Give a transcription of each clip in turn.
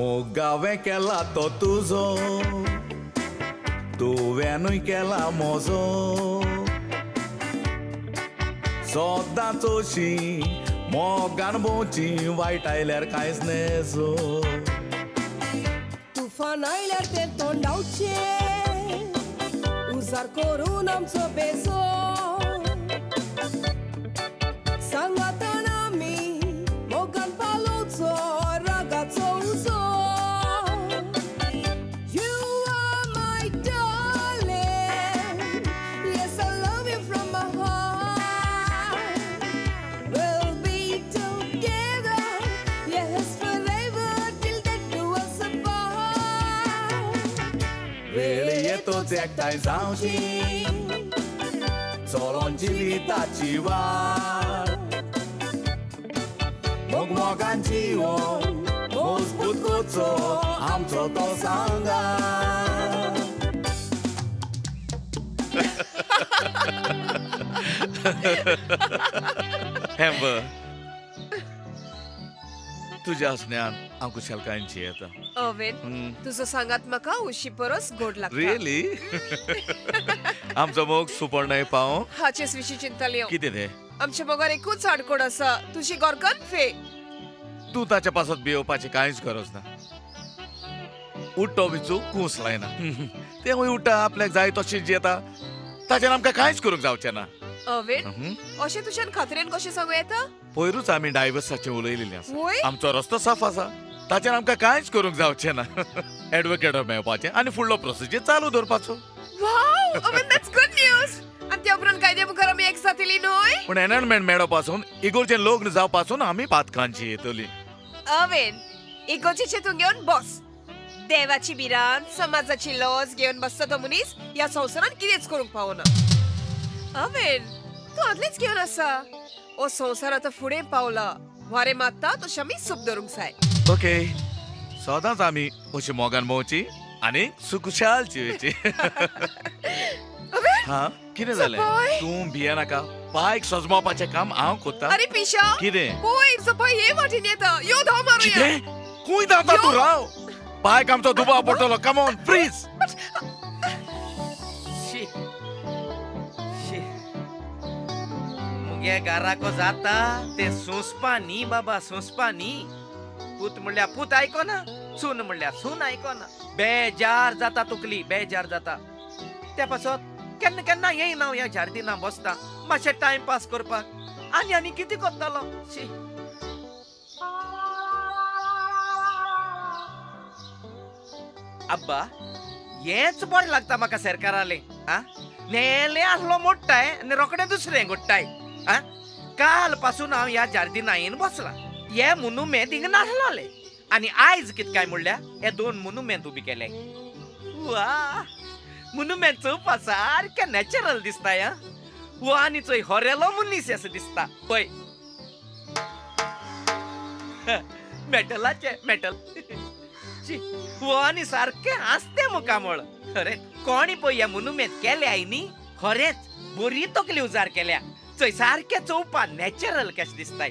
मोग हांवें केला तो तुजो, तुवेंनूय केला म्हजो. सदांच अशी मोगान भोंवची, वायट आयल्यार कांयच नेजो. तुफान आयल्यार तें तोंडावचें, उजार करून आमचो बेजो. सांगातान आमी मोगान पालोवचो रागाचो उजो. You are my darling, yes I love you from my heart. We'll be together, yes forever till death do us apart. वेळ येतोच एकठांय जावची, चलोन जिविताची वाट. मोग मोगान जिवन मजबूत करचो आमचो तो सांगात. हेंबर, तुज्या आसण्यान हांव कुशलकायेन जियेता. अवेन, तुजो सांगात म्हाका उशी परस गोड लागता. रियली? आमचो मोग सुपर्णय पाव. हाचेच विशीं चिंतताली हांव. कितें तें? आमच्या मोगार एकूच आडकोड आसा, तुजी गोरकान फे. तूं ताच्या पासत भियोवपाची कांयच गरज ना. उठ्ठो विचू कूस लायना, तें उठ्ठा आपल्याक जाय तशें जियेता, ताचेर आमकां कांयच करूंक जावचें ना. अवेन, अशें तुज्यान खात्रेन कशें सांगू येता? पयरूच आमी डायवर्साचें उलयलेलें आसा. आमचो रस्तो साफ आसा, ताचेर आमकां कांयच करूंक जावचें ना. एडवोकेट मेळपाचें आनी फुडलो प्रोसिजर चालू दवरपाचो. वाव अवेन, that's good news. आनी त्या उपरांत कायद्या मुखार आमी एक जातली न्हय? पूण एनॉलमेंट मेळपासून इगोर्जेन लग्न जावपासून आमी पातकांची येतली. अवेन, इगोर्जेचें तूं घेवन बस. देवाची भिरांत, समाजाची लज घेवन बसता तो मनीस ह्या संवसारांत कितेंच करूंक पावना. अवेन, तूं आदलेंच घेवन आसा. हो संवसार आतां फुडें पावला, वारें मारता तशें आमी सूप धरूंक जाय. ओके, सदांच आमी अशी मोगान भोंवची आनी सुखुशाल जिवेची. हा, कितें जालें? तूं भियेनाका, पायक सजमावपाचें काम हांव कोत्ता. अरे पिशा, कितें? पळय, सपाय हे वाटेन येता, यो धांव मारुया. कितें? खंय धांवता तूं? राव, पायक आमचो दुबाव पडटलो. Come on, please. मुगे घराको जाता तें सोंसपा न्ही बाबा, सोंसपा न्ही. पूत म्हणल्यार पूत आयकोना, सून म्हणल्यार सून आयकोना. बेजार जाता तुकली, बेजार जाता. त्या पासत केन्ना केन्ना येयना हांव ह्या जार्दिना बसता मातशें टायम पास करपाक. आनी आनी कितें करतलो? शी, अब्बा, हेंच बरें लागता म्हाका सरकारालें. आं, नेले आसलो मोडटाय आनी रोखडें दुसरें घोडटाय. आं, काल पासून हांव ह्या जार्दिना येवन बसलां. हे मुनुमे थिंगा नासलोले आनी आयज कितें काय म्हणल्यार हे दोन मुनुमे उबी केले. वा, मुनुमे चोवपा सारकें नॅचरल दिसता. आं, हो आनी चोय हरेलो मनीस असो दिसता. पळय, मेटलाचें मेटल. हो आनी सारकें हांसतें मुखामळ. खरें, कोणी पळय ह्या मुनुमेंत केल्या न्ही, खरेंच बरी तकली उजार केल्या. चोय सारकें चोवपा नॅचरल कशें दिसताय.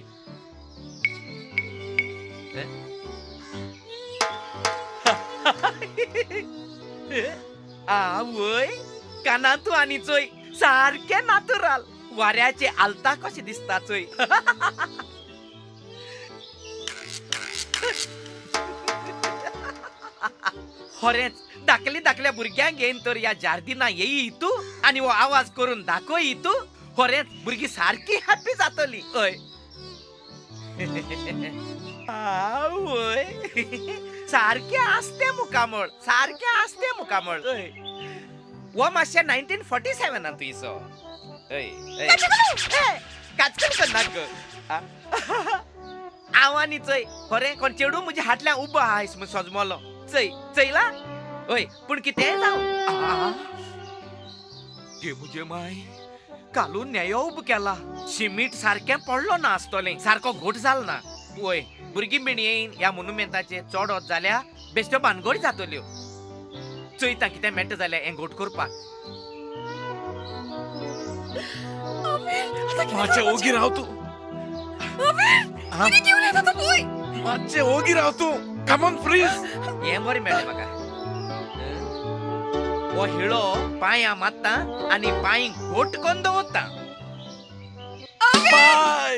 आवय, कानांतू आनी चोय सारकें नातुराल, वाऱ्याचे आलता कशें दिसता चोय. खरेंच धाकली धाकल्या भुरग्यांक घेवन तर ह्या जार्दिना येई तूं आनी हो आवाज करून दाखय तूं. खरेंच भुरगीं सारकी हॅप्पी जातली. हय, आवय, सारकें आसतें मुखामळ, सारकें आसतें मुखामळ. हय, हो मातशें 1947 तुयसो. हय, काचकन करनाक गो. हांव आनी चोय खरें कोण चेडूं म्हज्या हाटल्यान उबो आहा म्हूण सजमलो. चय चयला. हय, पूण कितेंय जावं, गे म्हजे माय, कालू न्यायो उबो केला. शिमीट सारकें पडलो ना आसतलें, सारको घोट जालो ना. वय, भुरगीं बीन येयन ह्या मोनुमेंताचेर चडत जाल्यार बेश्ट्यो भानगडी जातल्यो. चोयता कितें मेळटा जाल्यार हें घोट करपाक. मातशें ओगी राव तूं. मातशें ओगी राव तूं. Come on please. हें बरें मेळ्ळें म्हाका. हो हिळो पांयां मारता आनी पांय घोट करून दवरता. बाय.